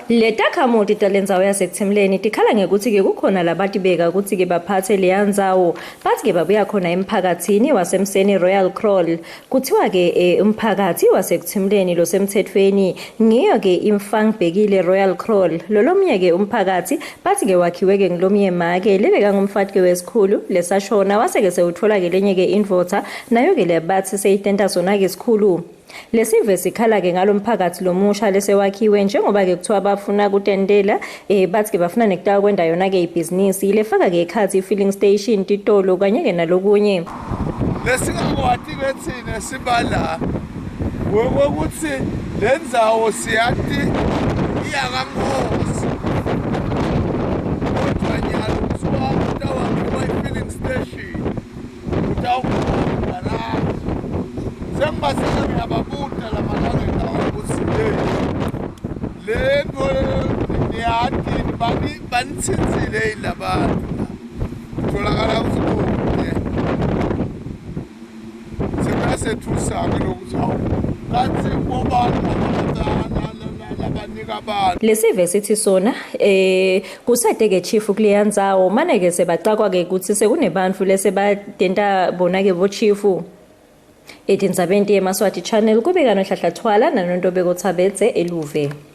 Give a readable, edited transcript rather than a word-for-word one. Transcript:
Letakhamuti talendzawo yaseKutsimleni tikhala ngekutsi-ke kukhona labatibeka kutsi-ke baphatse leya ndzawo. Batsi-ke babuya khona emphakatsini waseMseni Royal Kraal. Kuthiwa-ke eh, umphakatsi waseKutsimleni losemtsetfweni ngiyo-ke iMfangbhekile Royal Kraal. Lolomnye-ke umphakatsi batsi-ke wakhiwe-ke ngulomnye make lebekangumfati-ke wesikhulu lesashona wase-ke sewutfola-ke lenye-ke indvodza nayo-ke lebatsi seyitenta sona-ke sikhulu. Lesive sikhala-ke ngalomphakathi lomusha lesewakhiwe njengoba-ke kuthiwa bafuna kutentela eh bathi-ke bafuna nekutakwenta yona-ke ibhizinisi lefaka-ke ekhatsi i-filling station titolo kanye-ke nalokunye. Lesingakwati-ke thina sibala ngokuthi le ndzawo siyati iyakaNkosi kodwa nyalo kuthiwa kutawakhiwa i-filling station Utawukhomba la. Sengibasele ngiyababuta lamalangeni lawa ukuthi hey le nto niyati banithintsile yini labantu la. Kutholakala ukuthi kude. Sekuyasethusa-ke lokuthi hawu kanti bobani labanika abantu. Lesive sithi sona eh Kusete ke chief kuleya ndzawo mane ke sebacakwa ke kutsi sekunebantfu lesebatenta bona ke bo chief. Etindzabeni teMaswati Channel kubika Nohlahla Thwala naNontobeko Tsabetse eLuve.